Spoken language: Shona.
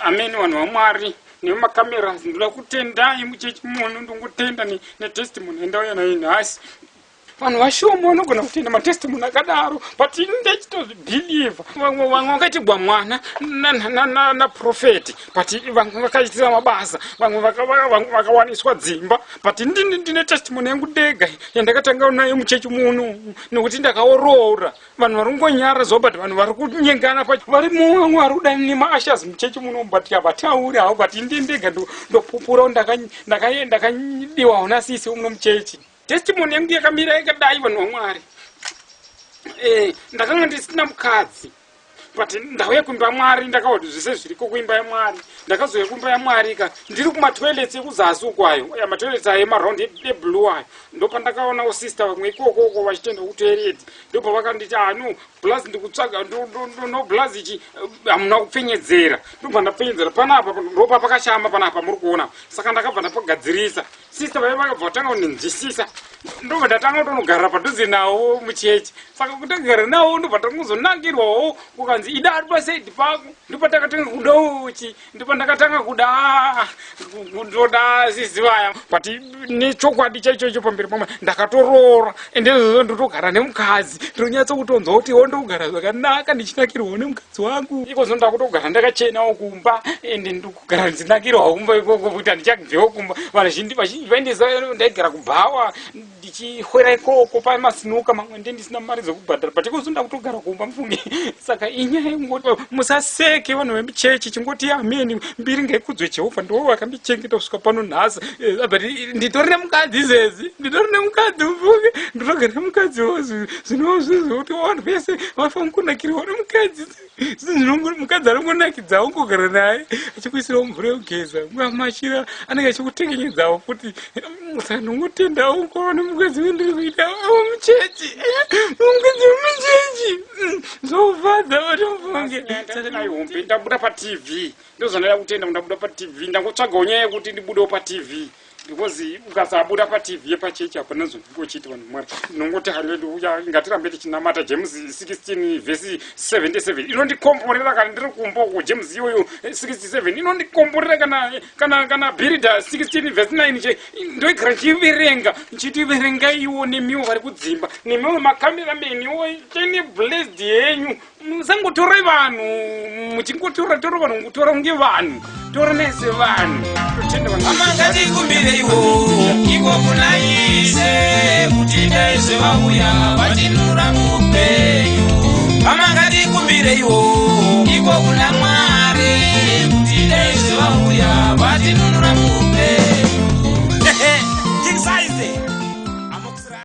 Amen vanhu vaMwari nemakameras, ndoda kutendai muchechi muno, ndongotenda netestimony yandauya nayo nhasi. Vanhu vashoma vanogona kutenda matestimony akadaro, but ini ndechitozvibhilivha. Vamwe vakaitigwa mwana naprofeti, but vamwe vakaitira mabasa, vamwe vakawaniswa dzimba, but ndini ndine testimony yangu ndega yandakatanga nayo muchechi muno, nekuti ndakaoroora. Vanhu vari kungonyara zvo, but vanhu vari kunyengana vari mumwe vari kuda nemaashas muchechi muno, but havatauri havo. But indi ndega ndopupura ndakadiwawo nasisi muno muchechi. Testimony yangu yakamira yakadai, vanhu vaMwari. Ndakanga ndisina mukadzi, but ndauya kuimba yaMwari, ndakaona kuti zvese zviriko kuimba yaMwari. Ndakazouya kuimba yaMwari ka, ndiri kumatoilets ekuzasi uko, ayo matoilets ayo emaraundi eblue ayo, ndopandakaonawo sister vamwe ikoko uko vachitenda kutoilet. Ndopavakanditi, "Ah, no plus ndikutsvaga no plus ichi hamuna kupfenyedzera." Ndobva ndapfenyedzera panapa, ndopa pakashama panapa muri kuona. Saka ndakabva ndapagadzirisa. Sister vaiva vakabva vatanga kundinzwisisa, ndobva ndatanga kutonogara padhuze navo muchechi. Saka kutagara navo, ndobva tangozonakirwawo, kukanzi, "Ida ari pasaidi pako." Ndopa takatanga kuda uchi, ndopa ndakatanga kuda kutoda sisi vaya. But nechokwadi chaicho icho, pamberi pamwe ndakatoroora, ende izvozvo ndotogara nemukadzi, ndinonyatsa kutonzwa kuti wo ndogara zvakanaka, ndichinakirwawo nemukadzi wangu. Ikozvo ndakutogara ndakachenawo kumba, ende ndikugara ndichinakirwawo kumba ikoko, kuti handichabvewo kumba. Vanhu vazhinji vaindisa, ndaigara kubhawa, ndichihwera ikoko pamasinuka mamwe, nde ndisina mari dzekubhadhara, but ikozvo ndakutogara kumba, mufunge. Saka inyaya yekungoti musaseke, vanhu vemuchechi, chingoti ameni, mbiri ngaikudzwe Jehovha, ndiwo vakandichengeta kusvika pano nhasi. But nditori nemukadzi izvezvi, nditori nemukadzi, mufunge, ndinogara nemukadziwo. Zvinova zvezvokuti vanhu vese vafanira kunakirwa nemukadzi. Mukadzi anongonakidzawo kugara naye, achikuisirawo mvura yekugeza, machira anenge achikutengenyedzawo futi. Saka ndongotendawo kuva nemukadzi wendiri kuita muchechi, mukadzi wemuchechi zvofadza, vatofunge. Hombe ndabuda paTV, ndozvandada kutenda. Ndabuda paTV, ndangotsvagawo nyaya yekuti ndibudewo paTV, because ukasabuda paTV yepachechi hapana zvonenge uchiita. Vanhu Mwari, ndinongoti haleluya, ngatirambe tichinamata. James 16 vhesi 77 inondikomborera kana ndiri kumba uko. James iyoyo 67 inondikomborera kana Bhiridha 16 vhesi 9 che ndoigara nchiverenga, nchiti verengaiwo nemiwo vari kudzimba, nemiwo makamerameniwo, chene blessed yenyu. Musangotorai vanhu muchingotora tora vanhu, kutora kunge vanhu, toranai sevanhu. Totenda vanhu. Amangatikkumbireiwo iko kuna Ishe kuti dai zvevauya vatinura muupenyu. Amangatikkumbireiwo iko kuna Mwari kuti dai zvevauya vatinunura.